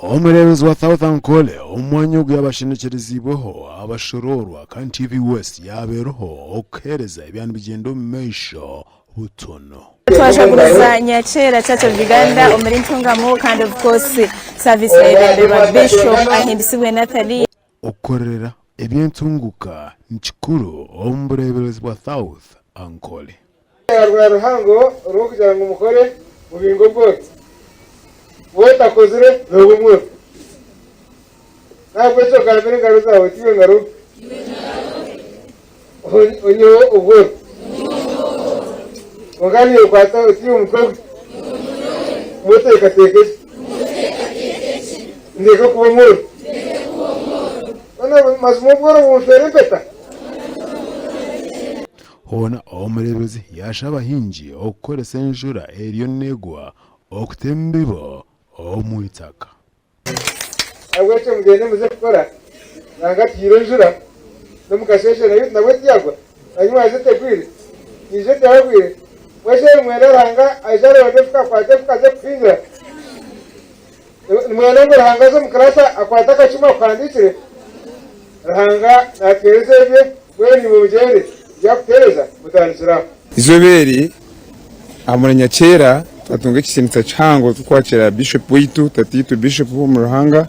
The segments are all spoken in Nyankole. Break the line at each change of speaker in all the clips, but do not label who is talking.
Omureeberezi wa South Ankole omu mwanya ogu yaabashendekyerezibweho abashoroorwa kandi TV West yaaba eriho okuheereza ebyaba nibigyenda omu maisho butunu.
Twajaguriza Nyakyera Church of Uganda omuri Ntungamo kandi of course service yayebemberwa Bishop Ahimbisibwe Nathalie.
Okukorerera eby'entunguka ni kikuru omu bureeberezi bwa South Ankole.
Rwa ruhango orw'okugira ngu mukore mubinge obworo. Waaba otakozire nooba omworo. N'ahabw'ekyo gambira engaro zaawe oti, Iwe ngaro, onyiheho obworo. Kwonka niiwe kwata oti, Iwe mutwe gwe, muteekateeke gye, ndeke kuba omworo. Mazima obworo bunshwera empeta.
Hoona omureeberezi yaashaba abahingi okukoresa enjura eriyo neegwa okuta embibo omu itaka.
Ahabw'ekyo mugyende muze kukora, Ruhanga atuhaire enjura, n'omu kasheeshe nayo nabwo tiyagwa, nanyima haza etegwire, neija etahagwire. Mbwenu shi nimwenda Ruhanga aije aronde efuka akwate efuka aze kukuhingira? Nimwenda ngu Ruhanga aze omu kirasa akwate akacumu akuhandiikire? Ruhanga naatuheereza ebye, mbwenu imwe mugyende, ebi arikutuheereza mutandikire aho.
Eizooba eri aha Nyakyera twatunga ekitiinisa kihango turikwakiira Bishop waitu tataitwe Bishop w'omu Ruhanga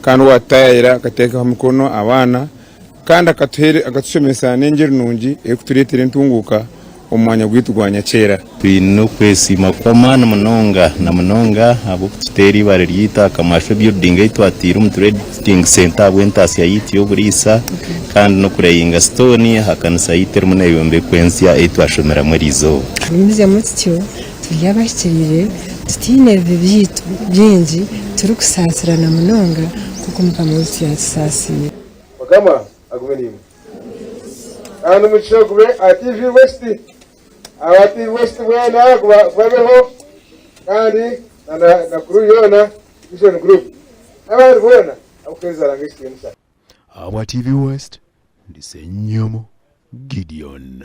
kandi owatutayaayira akateekaho emikono abaana kandi akatushomesa n'engiri nungi erikutureetera entunguuka omu mwanya gwaitu gwa Nyakyera.
Twine okwesiima kw'amaani munonga na munonga ahabw'okututeera eibaare ryaitu aha Kamasho Building ei twataire omu Trading Centre ahabw'entaasya yaitu y'oburiisa kandi n'okureyinga sitooni aha kanisa yaitu erimu neeyombekwa ensya ei twashomeramu eriizooba.
Tugumizemu tutyo turi abahikiriire, tutaine bibi byaitu bingi, turikusaasirana munonga nk'oku Mukama waitu yaatusaasiire.
Mukama agume naimwe. Kandi omugisha gube aha TV West. Aba TV West boona gubabeho kandi na crew yoona Vision Group n'abandi boona abakuheereza Ruhanga ekitiinisa.
Ahabwa TV West, ndi Ssenyomo Gideon.